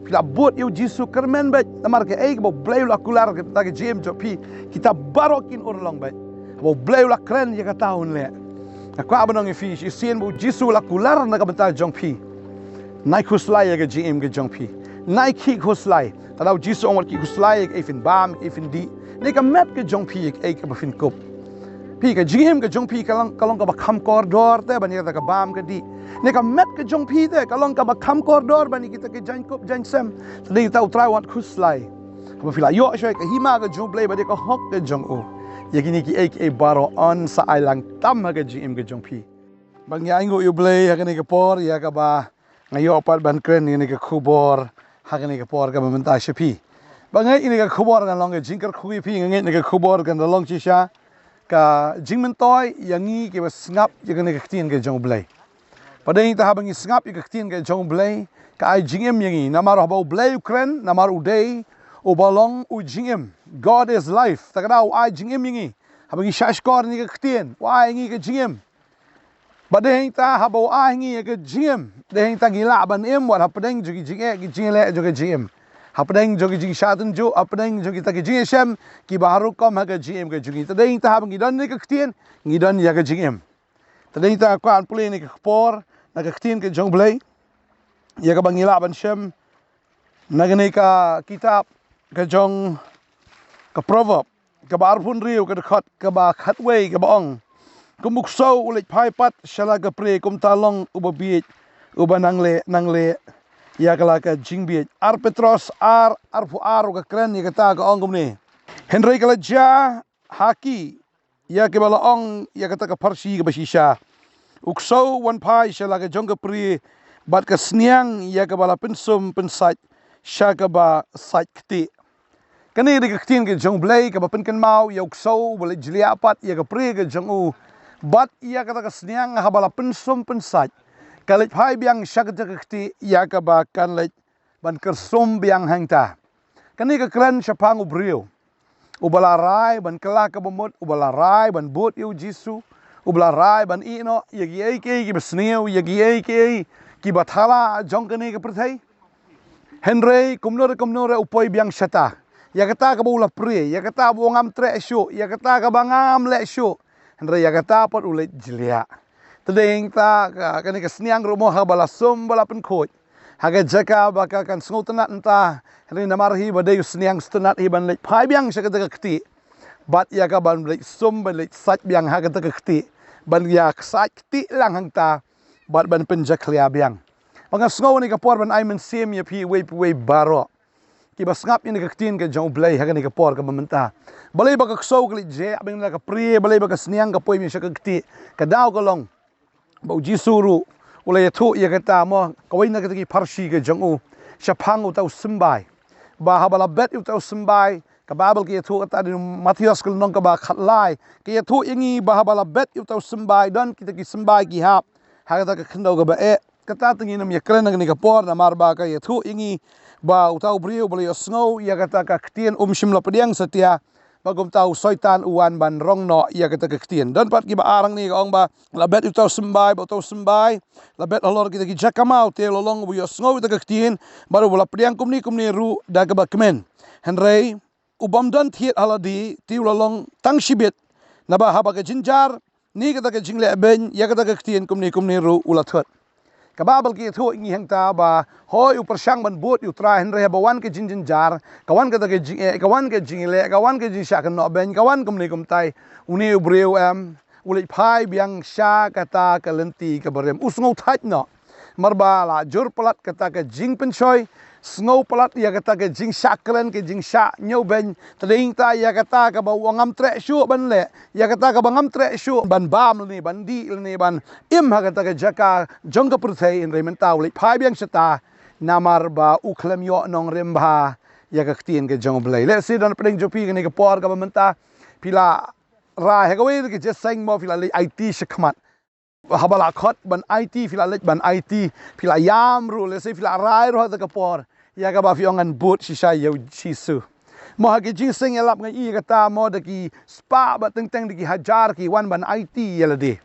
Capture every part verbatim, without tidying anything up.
Phi la bud ïa u Jisu kyrmen bad namar kaei kaba u Blei u la kular ha kata ka jingim jong phi, kita baroh kin urlong bad haba u Blei u la kren ïa kata un leh. Nga kwah ban ong ïa phi shisien ba u Jisu u la kular na ka bynta jong phi. Nai khuslai ïa ka jingim ka jong phi. Nai khih khuslai. Tang da u Jisu u ong wat khih khuslai ïa kaei phin bam, kaei phin dih. Ne ka met ka jong phi ïa kaei kaba phin kup. Phi ka jingim ka jong phi ka long, ka long kaba kham kordor te ban ïa kata ka bam ka dih. Ne ka met ka jong phi te ka long kaba kham kordor ban ïa kita ki jaiñkup jaiñsem. Te dei ta u Trai wat khuslai. Haba phi la ïoh shuwa ïa ka hima ka jong u Blei bad ïa ka hok ka jong u, ïa kine kiei kiei baroh yn sa ai lang tam ha ka jingim ka jong phi. Ba nga ainguh ïa u Blei ha kane ka por ïa kaba nga ïoh pat ban kren ïa kane ka khubor ha kane ka por kaba mynta sha phi. Ba nga ïa kane ka khubor ngan long ka jingkyrkhu ïa phi, nga ngeit kane ka khubor kan long shisha ka jingmyntoi ïa ngi kiba sngap ïa kane ka ktien ka jong u Blei. Ba dei ta haba ngi sngap ïa ka ktien ka jong u Blei ka ai jingim ïa ngi, namar haba u Blei u kren, namar u dei uba long u jingim. God is life. Ta ka daw u ai jingim ïa ngi. Haba ngi shah shkor ïa ka ktien, u ai ïa ngi ka jingim. Ba dei ta haba u ai ïa ngi ïa ka jingim, dei ta ngi lah ban im wat hapdeng jong ki jingeh ki jingleh jong ka jingim, hapdeng jong ki jingshah tynjuh, hapdeng jong kita ki jingïashem kiba har rukom ha ka jingim ka jong ngi. Te dei ta haba ngi don ïa ka ktien, ngi don ïa ka jingim. Te dei ta kwah ban pule ïa kane ka por na ka ktien ka jong u Blei ïa kaba ngi lah ban shem na kane ka kitab ka jong ka Proverb kaba arphew hynriew, ka dkhot kaba khatwei, kaba ong, kum u ksew u leit phai pat sha la ka prie, kumta long uba bieit uba nang leh nang leh ïa ka la ka jingbieit. Ar Petros ar, arphew ar, ka kren ïa kata, ka ong kumne: Hynrei ka la jia ha ki ïa kiba la ong ïa kata ka pharshi kaba shisha, u ksew u wan phai sha la ka jong ka prie, bad ka sniang ïa kaba la pynsum pynsait sha kaba sait ktieh. Kane dei ka ktien ka jong u Blei kaba pynkynmaw ïa u ksew uba leit jliah pat ïa ka prie ka jong u, bad ïa kata ka sniang haba la pynsum pynsait, ka leit phai biang sha kata ka ktieh ïa kaba kan leit ban kyrsum biang hangta. Kane ka kren shaphang u briew uba la rai ban kylla kaba mut, uba la rai ban bud ïa u Jisu, uba la rai ban ïeh noh ïa kiei kiei kiba sniew, ïa kiei kiei kiba thala jong kane ka pyrthei. Hynrei kumno re kumno re u poi biang shata ïa kata kaba u la prie, ïa kata ba u ngam treh shuh, ïa kata kaba ngam leh shuh. Hynrei ïa kata pat u leit jliah. Te dei ta ka, kane ka sniang ruh mo haba la sum ba la pynkhuid ha ka jaka ba ka kan sngewtynnat mynta, hynrei namar hi ba dei u sniang sngewtynnat hi ban leit phai biang sha kata ka ktieh, bad ïa ka ban leit sum ban leit sait biang ha kata ka ktieh, ban ïa sait ktieh lang hangta, bad ban pynjakhlia biang. Ba nga sngew ha kane ka por ban ai mynsiem ïa phi uwei pa uwei baroh kiba sngap ïa kane ka ktien ka jong u Blei ha kane ka por kaba mynta. Balei ba ka ksew ka leit jliah biang la ka prie, balei ba ka sniang ka poi biang sha ka ktieh? Ka daw ka long ba u Jisu ruh u la ïathuh ïa kata mo, kawei na kita ki pharshi ka jong u, shaphang uta u symbai. Ba haba la bet ïa uta u symbai, ka Baibl ka ïathuh kata, ha Mathaios ka lynnong kaba khatlai, ka ïathuh ïa ngi ba haba la bet ïa uta u symbai, don kita ki symbai ki hap ha kata ka khyndew kaba eh. Kata te ngin ym ïakren ha kane ka por namar ba ka ïathuh ïa ngi ba uta u briew ba la ïohsngew ïa kata ka ktien um shym la pdiang satia, ba kumta u Soitan u wan ban rong noh ïa kata ka ktien. Don pat kiba ar hangne, ka ong ba la bet ïa uta u symbai, ba uta u symbai la bet halor kita ki jaka maw, te u la long uba ïohsngew ïa kata ka ktien, bad uba la pdiang kumne kumne ruh da kaba kmen. Hynrei u bym don thied ha lade, te u la long tang shibit, naba haba ka jynjar ne kata ka jingleh beiñ ïa kata ka ktien kumne kumne ruh u la thut. Ka Baibl ka ïathuh ïa ngi hangta ba hooid u pyrshang ban bud ïa u Trai, hynrei haba wan ka jingjynjar, ka wan kata ka jingeh, ka wan ka jingleh, ka wan ka jingshah kynnoh beiñ, ka wan kumne kumtai, une u briew em u leit phai biang sha kata ka lynti kaba rim, u sngew thait noh. Namar ba la jur palat kata ka jingpynshoi, sngew palat ïa kata ka jingshah kren, ka jingshah ñiewbeiñ. Te dei ta ïa kata kaba u ngam treh shuh ban leh, ïa kata kaba ngam treh shuh ban bam lane ban dih lane ban im ha kata ka jaka jong ka pyrthei, hynrei mynta u leit phai biang shata, namar ba u khlem ïoh nongrim bha ïa ka ktien ka jong u Blei. Lehse don pdeng jong phi kane ka por kaba mynta phi la rai ha kawei ka jingïaseng mo, phi la leit aiti shakhmat. Haba la khot ban aiti, phi la leit ban aiti, phi la ïam ruh, lehse phi la rai ruh ha kata ka por ïa kaba phi ong ngan bud shisha ïa u Jisu. Mo ha ki jingïaseng ïalap nga ïohi ïa kata mo, da ki spah bad teng teng da ki hajar ki wan ban aiti ïa lade.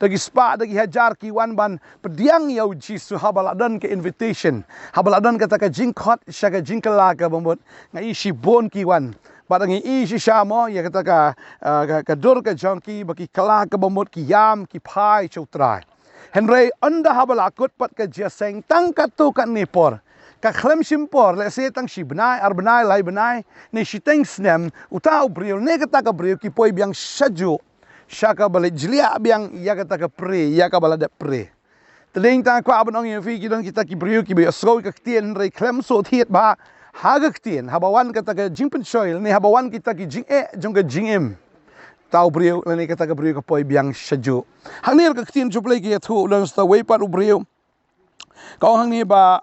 Da ki spah, da ki hajar ki wan ban pdiang ïa u Jisu haba la don ka invitation. Haba la don kata ka jingkhot sha ka jingkylla kaba mut. Nga i shibun ki wan. Bad nga i shisha mo ïa kata ka, ah, ka, ka dur ka jong ki ba ki kylla kaba mut, ki ïam, ki phai sha u Trai. Hynrei ynda haba la kut pat ka jingïaseng tang katto katne por, ka khlem shim por, lehse tang shi bnai, ar bnai, lai bnai, ne shiteng snem, uta u briew ne kata ka briew ki poi biang shajuh sha kaba leit jliah biang ïa kata ka pre, ïa kaba la dep pre. Te dei tang kwah ban ong ïa phi, ki don kita ki briew kiba ïohsngew ïa ka ktien hynrei khlem sngewthuh bha ha ka ktien, haba wan kata ka jingpynshoi ne haba wan kita ki jingeh jong ka jingim, uta u briew lane kata ka briew ka poi biang shajuh. Hangne ka ktien jong U Blei ka ïathuh, u don sa uwei pat u briew. Ka ong hangne ba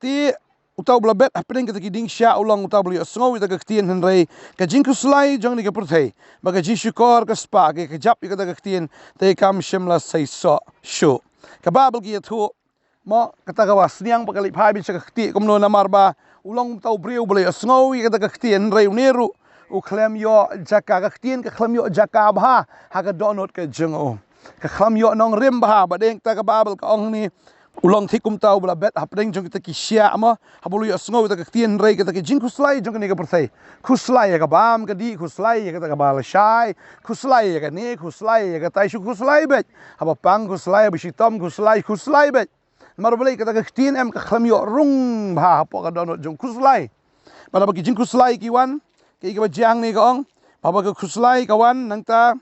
te uta uba la bet hapdeng kita ki dieng shiah u long uta uba la ïohsngew ïa kata ka ktien, hynrei ka jingkhuslai jong kane ka pyrthei bad ka jingshukor ka spah ki kjap ïa kata ka ktien, te kam shym la seisoh shuh. Ka Baibl ka ïathuh mo, kata kaba sniang ba ka leit phai biang sha ka ktieh kumno, namar ba u long uta u briew uba la ïohsngew ïa kata ka ktien, hynrei une ruh u khlem ïoh jaka, ka ktien ka khlem ïoh jaka bha ha ka dohnud ka jong u. Ka khlem ïoh nongrim bha. Bad dei tang ka Baibl ka ong hangne, u long thik kumta uba la bet hapdeng jong kita ki shiah mo, haba u la ïohsngew ïa kata ka ktien, hynrei kata ka jingkhuslai jong kane ka pyrthei, khuslai ïa ka bam ka dih, khuslai ïa kata kaba lashai, khuslai ïa kane, khuslai ïa katai, shu khuslai beit. Haba pang khuslai, haba shitom khuslai, khuslai beit. Namar balei? Kata ka ktien em ka khlem ïoh rung bha hapoh ka dohnud jong u, khuslai. Bad haba ki jingkhuslai ki wan, kaei kaba jia hangne ka ong, haba ka khuslai ka wan, nangta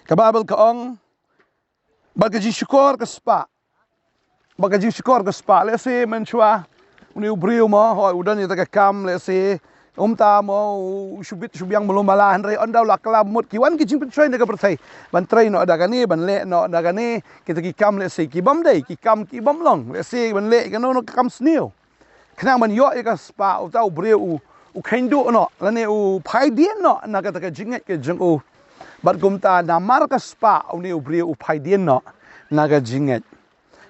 ka Baibl ka ong, bad ka jingshukor ka spah. Bad ka jingshukor ka spah. Lehse mynshuwa une u briew mo, hooid, u don ïa kata ka kam, lehse kumta mo, u shu bit shu biang malu mala, hynrei ynda u la kylla mut, ki wan ki jingpynshoi na ka pyrthei ban trei noh da kane, ban leh noh da kane, kita ki kam lehse ki bym dei, ki kam ki bym long, lehse ban leh kano kano ka kam sniew. Khnang ban ïoh ïa ka spah, uta u briew u, u kheiñduh noh lane u phaidien noh na kata ka jingngeit ka jong u. Bad kumta namar ka spah une u briew u phaidien noh na ka jingngeit.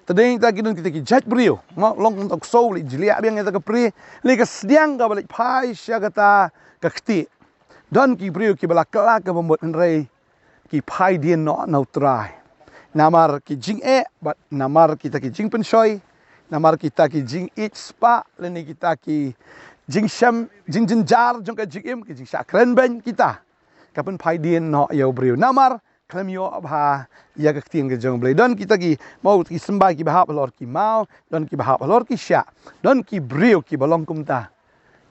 Te dei tang ki don kita ki jait briew mo, long kumta u ksew, leit jliah biang ïa kata ka pre, leit ka sniang kaba leit phai sha kata ka ktieh. Don ki briew kiba la kylla kaba mut, hynrei ki phaidien noh na u Trai. Namar ki jingeh bad namar kita ki jingpynshoi, namar kita ki jingïeit spah lane kita ki jingshem, jingjynjar jong ka jingim, ki jingshah kren beiñ, kita ka pynphaidien noh ïa u briew. Namar khlem ïoh bha ïa ka ktien ka jong U Blei. Don kita ki, mo, ki symbai kiba hap halor ki maw, don kiba hap halor ki shiah, don ki briew kiba long kumta.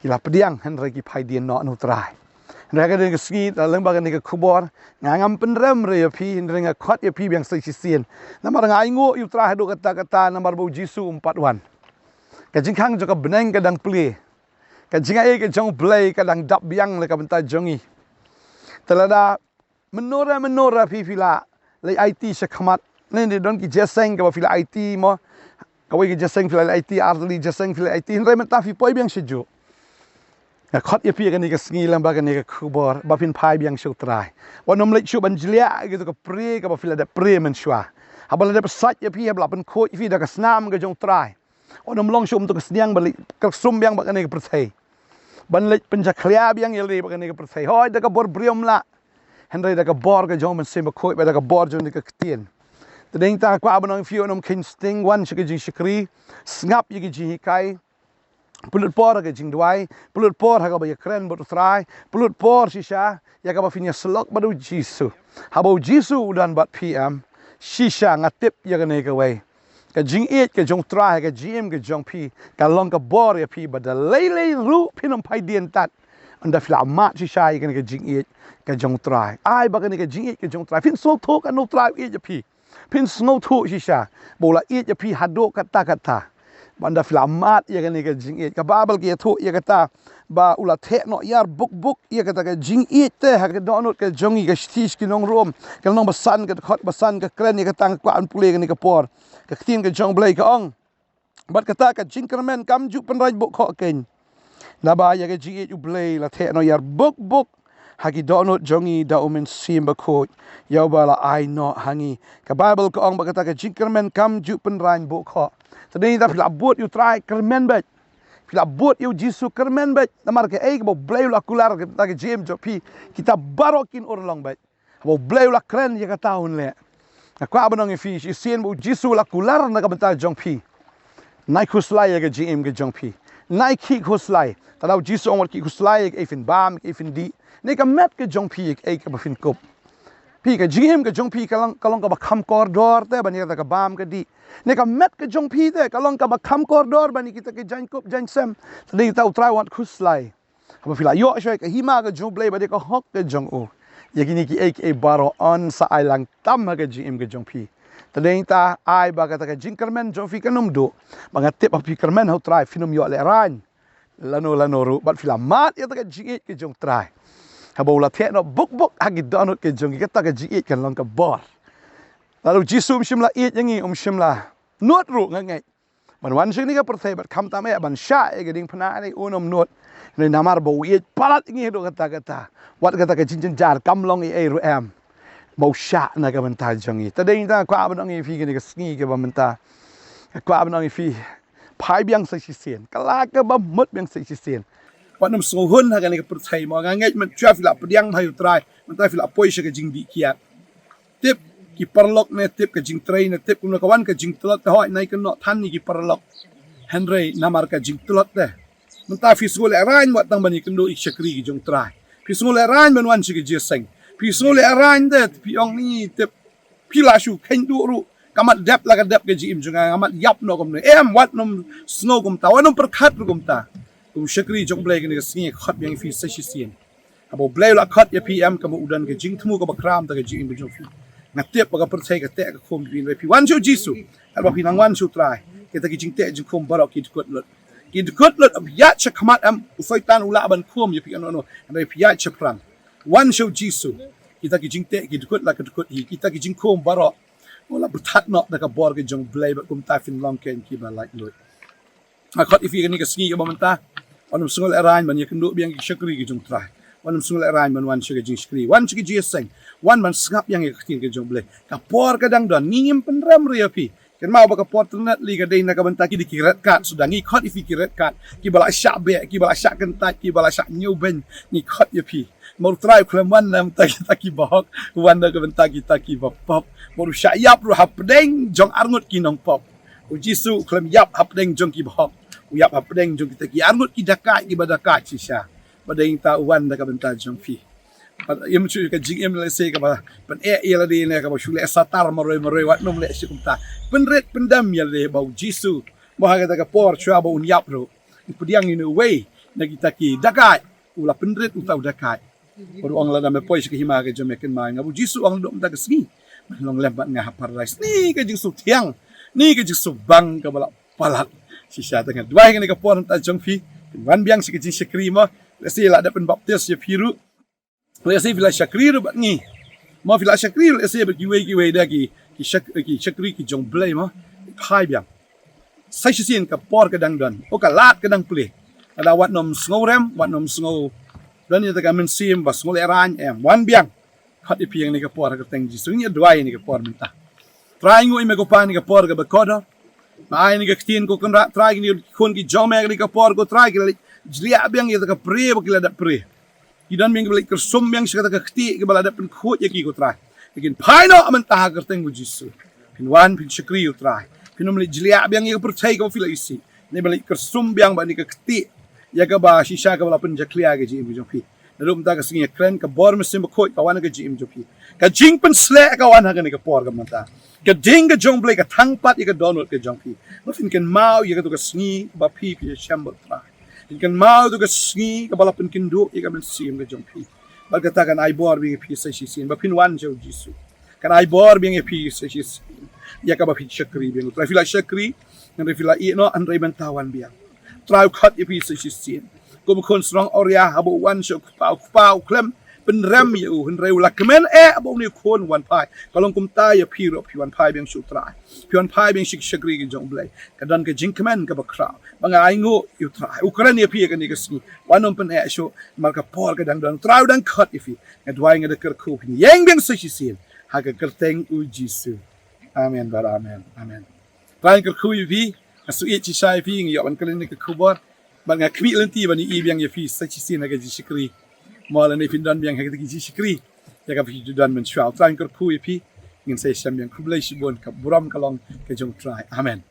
Ki la pdiang hynrei ki phaidien noh na u Trai. Hynrei ha kane ka sngi, da lem bad kane ka khubor, nga ngam pynrem re ïa phi, hynrei nga khot ïa phi biang sa shisien. Namar nga ainguh ïa u Trai haduh katta katta, namar ba u Jisu um pat wan. Ka jingkhang jong ka bneng ka dang plie. Ka jingaiei ka jong U Blei ka dang dap biang na ka bynta jong ngi. Te lada mynno re mynno re phi, phi la leit aiti shakhmat, ne, ne don ki jingïaseng kaba phi la aiti mo. Kawei ka jingïaseng phi la leit aiti, ar tylli jingïaseng phi la leit aiti, hynrei mynta phi poi biang shajuh. Nga khot ïa phi ha kane ka sngi lem bad kane ka khubor ba phin phai biang sha u Trai. Wat nym leit shuh ban jliah ïa kito ka pre kaba phi la dep pre mynshuwa. Haba la dep sait ïa phi, haba la pynkhuid ïa phi da ka snam ka jong u Trai, wat nym long shuh kum to ka sniang ban leit kyrsum biang bad kane ka pyrthei, ban leit pynjakhlia biang ïalade bad kane ka pyrthei. Hooid, da ka bor briew ym lah, hynrei da ka bor ka jong u Mynsiem Bakhuid bad da ka bor jong kane ka ktien. Te dei tang kwah ban ong ïa phi, wat nym kheiñ sting, wan sha ka jingshakri, sngap ïa ka jinghikai, pynlut por ha ka jingduwai, pynlut por ha kaba ïakren bad u Trai, pynlut por shisha ïa kaba phin ïasyllok bad u Jisu. Haba u Jisu u don bad phi, em, shisha nga tip ïa kane kawei, ka jingïeit ka jong u Trai ha ka jingim ka jong phi ka long ka bor ïa phi, ba da lei lei ruh phin ym phaidien tad ynda phi la mad shisha ïa kane ka jingïeit ka jong u Trai. Ai ba kane ka jingïeit ka jong u Trai, phin sngewthuh katno u Trai u ïeit ïa phi. Phin sngewthuh shisha ba u la ïeit ïa phi haduh katta katta. Ba ynda phi la mad ïa kane ka jingïeit, ka Baibl ka ïathuh ïa kata ba u la theh noh ïar buk buk ïa kata ka jingïeit te ha ka dohnud ka jong ngi. Ka shithi sha ki nong Rom, ka lynnong ba san, ka dkhot ba san, ka kren ïa kata, nga kwah ban pule kane ka por. Ka ktien ka jong U Blei ka ong, bad kata ka jingkyrmen kam ju pynraiñ buk khoh keiñ, naba ïa ka jingïeit U Blei la theh noh ïar buk buk ha ki dohnud jong ngi da u Mynsiem Bakhuid, ïa uba la ai noh ha ngi. Ka Baibl ka ong ba kata ka jingkyrmen kam ju pynraiñ buk khoh. Te dei tang phi la bud ïa u Trai, kyrmen beit. Phi la bud ïa u Jisu, kyrmen beit. Namar kaei kaba U Blei u la kular, kata ka jingim jong phi, kita baroh kin urlong beit. Haba U Blei u la kren, ïa kata un leh. Nga kwah ban ong ïa phi shisien ba u Jisu u la kular na ka bynta jong phi. Nai khuslai ïa ka jingim ka jong phi. Nai khih khuslai. Te lada u Jisu u ong wat khih khuslai ïa kaei phin bam, kaei phin dih. Ne ka met ka jong phi ïa kaei kaba phin kup. Phi, ka jingim ka jong phi ka long, ka long kaba kham kordor te ban ïa kata ka bam ka dih. Ne ka met ka jong phi te ka long kaba kham kordor ban ïa kita ki jingkup jingsem. Te dei ta u Trai wat khuslai. Haba phi la ïoh shuwa ïa ka hima ka jong u Blei bad ïa ka hok ka jong u, ïa kine kiei kiei baroh yn sa ai lang tam ha ka jingim ka jong phi. Te dei ta ai ba kata ka jingkyrmen jong phi kan ym duh. Ba nga tip ba phi kyrmen ha u Trai phin ym ïoh lehraiñ lano lano ruh bad phi la mad ïa kata ka jingïeit ka jong u Trai. Haba u la theh noh buk buk ha ki dohnud ka jong ngi, kata ka jingïeit kan long ka bor. Lada u Jisu um shym la ïeit ïa ngi, um shym la nud ruh, nga ngeit, ban wan sha kane ka pyrthei bad khamtam eh ban shah ïa ka diengphna ne, un ym nud. Ne namar ba u ïeit palat ïa ngi haduh katta katta. Wat kata ka jingjynjar kam long ei ei ruh em. Ba u shah na ka bynta jong ngi. Te dei ta kwah ban ong ïa phi kane ka sngi kaba mynta. Kwah ban ong ïa phi, phai biang sa shisien. Ka la kaba mut biang sa shisien. Wat nym sngewhun ha kane ka pyrthei mo, nga ngeit mynta phi la pdiang bha ïa u Trai. Mynta phi la poi sha ka jingdih kiad. Tip ki paralok ne tip ka jingtrei ne tip kumno ka wan ka jingtlot, te hooid nai kynnoh than ïa ki paralok. Hynrei namar ka jingtlot te mynta phi sngew lehraiñ wat tang ban ïakynduh ïa ki shakri ki jong u Trai. Phi sngew lehraiñ ban wan sha ka jingïaseng. Phi sngew lehraiñ te phi ong ni tip phi la shu kheiñ duh ruh. Ka mat dep la ka dep ka jingim jong nga, ka mat ïap noh kumne. Em, wat nym sngew kumta, wat nym pyrkhat ruh kumta. Kum shakri jong u Blei kane ka sngi khot biang ïa phi sa shisien. Haba u Blei u la khot ïa phi em, ka mut u don ka jingthmu kaba khraw ha ka jingim ka jong phi. Nga tip ba ka pyrthei ka teh ka khum ïa phi, hynrei phi wan sha u Jisu. Katba phi nang wan sha u Trai, kita ki jingteh jingkhum baroh ki dkut lut. Ki dkut lut, ïaid sha khmat em, u Soitan u lah ban khum ïa phi kano kano, hynrei phi ïaid shaphrang. Wan sha u Jisu. Kita ki jingteh ki dkut la ka dkut hi, kita ki jingkhum baroh u la bthat noh da ka bor ka jong u Blei, bad kumta phin long kein kiba laitluid. Nga khot ïa phi kane ka sngi kaba mynta. Wat nym sngew lehraiñ ban ïakynduh biang ïa ki shakri ki jong u Trai. Wat nym sngew lehraiñ ban wan sha ka jingshakri, wan sha ka jingïaseng. Wan ban sngap biang ïa ka ktien ka jong u Blei. Ka por ka dang don, ngim pynrem ruh ïa phi. Kynmaw ba ka por tynrai lei ka dei na ka bynta ki, ki red card suda. Ngi khot ïa phi ki red card, kiba la shah beh, kiba la shah kyntait, kiba la shah ñiewbeiñ, ngi khot ïa phi. Namar u Trai u khlem wan na ka bynta kita kiba hok, u wan na ka bynta kita kiba pop. Namar u shah ïap ruh hapdeng jong arngut ki nongpop. U Jisu u khlem ïap hapdeng jong kiba hok. U ïap hapdeng jong kita ki arngut ki dakaid kiba dakaid shisha. Bad dei ta u wan da ka bynta jong phi. Bad im shu ka jingim lehse kaba pyneh ïa lade ne kaba shu leh satar marwei marwei, wat nym leh shuh kumta. Pynrit pyndem ïa lade ba u Jisu, ba ha kata ka por shuwa ba un ïap ruh, u pdiang ïa uwei na kita ki dakaid. U la pynrit uta u dakaid. Bad u ong lada me poi sha ka hima ka jong me kynmaw ïa nga. Ba u Jisu u ong naduh mynta ka sngi men long lem bad nga ha Paradais. Ni ka jingsngewthiang, ni ka jingsngewbang kaba la palat. Shisha te nga duwai kane ka por mynta jong phi, phin wan biang sha ka jingshakri mo. Lehse la dep pynbaptis ïa phi ruh. Lehse phi la shakri ruh bad ngi. Mo phi la shakri ruh lehse bad kiwei kiwei de ki, ki shak-, ki shakri ki jong u Blei mo. Phai biang. Sa shisien ka por ka dang don. O ka lad ka dang plie. Lada wat nym sngewrem, wat nym sngew don ïa kata ka mynsiem ba sngewlehraiñ, em, wan biang. Khot ïa phi ïa kane ka por ha ka kyrteng Jisu. Ngi duwai ïa kane ka por mynta. Trai, ngi ïohi me ko Pa ha kane ka por kaba kordor. Nga ai ïa kane ka ktien ko Kynrad Trai, kine ki khun ki jong me ha kane ka por ko Trai, ki la leit jliah biang ïa kata ka prie ba ki la dep prie. Ki don biang kiba leit kyrsum biang sha kata ka ktieh kaba la dep pynkhuid ïa ki ko Trai. Te kin phai noh mynta ha ka kyrteng u Jisu. Phin wan phin shakri ko Trai. Phin ym leit jliah biang ïa ka pyrthei kaba phi la isih. Ne ba leit kyrsum biang bad kane ka ktieh ïa kaba shisha kaba la pynjakhlia ka jingim ka jong phi. Naduh mynta ka sngi nga kren ka bor Mynsiem Bakhuid ka wan ha ka jingim jong phi. Ka jingpynshlur ka wan ha kane ka por ka mynta. Ka ding ka jong u Blei ka thang pat ïa ka dohnud ka jong phi. Ba phin kynmaw ïa kato ka sngi ba phi phi ïashem bad u Trai. Phin kynmaw ïa kato ka sngi kaba la pynkynduh ïa ka mynsiem ka jong phi. Bad kata kan ai bor biang ïa phi sa shisien ba phin wan sha u Jisu. Kan ai bor biang ïa phi sa shisien ïa kaba phi shakri biang. Trai, phi la shakri, hynrei phi la ïeh noh, hynrei mynta wan biang. Trai, u khot ïa phi sa shisien. Kum u khun shnong Oria haba u wan sha u kpa, u kpa u khlem pynrem ïa u, hynrei u la kmen eh ba une u khun u wan phai. Ka long kumta ïa phi ruh, phi wan phai biang sha u Trai. Phi wan phai biang sha ki shakri ki jong u Blei. Ka don ka jingkmen kaba khraw ba nga ainguh ïa u Trai. U kren ïa phi ïa kane ka sngi. Wat nym pyneh shuh namar ka por ka dang don. U Trai u dang khot ïa phi. Nga duwai, nga da kyrkhu phin ïeng biang sa shisien ha ka kyrteng u Jisu. Amen bad amen. Amen. Trai, nga kyrkhu ïa phi. Nga sngewsih shisha ïa phi, nga ïoh ban kren ïa ka khubor. Bad nga khmih lynti ban ïohi biang ïa phi sa shisien ha ka jingshakri. Mo lane phin don biang ha ka jingshakri ïa kaba phi ju don mynshuwa. Trai, nga kyrkhu ïa phi. ngin sa ïashem biang. Khublei shibun, ka burom ka long ka jong U Trai. Amen.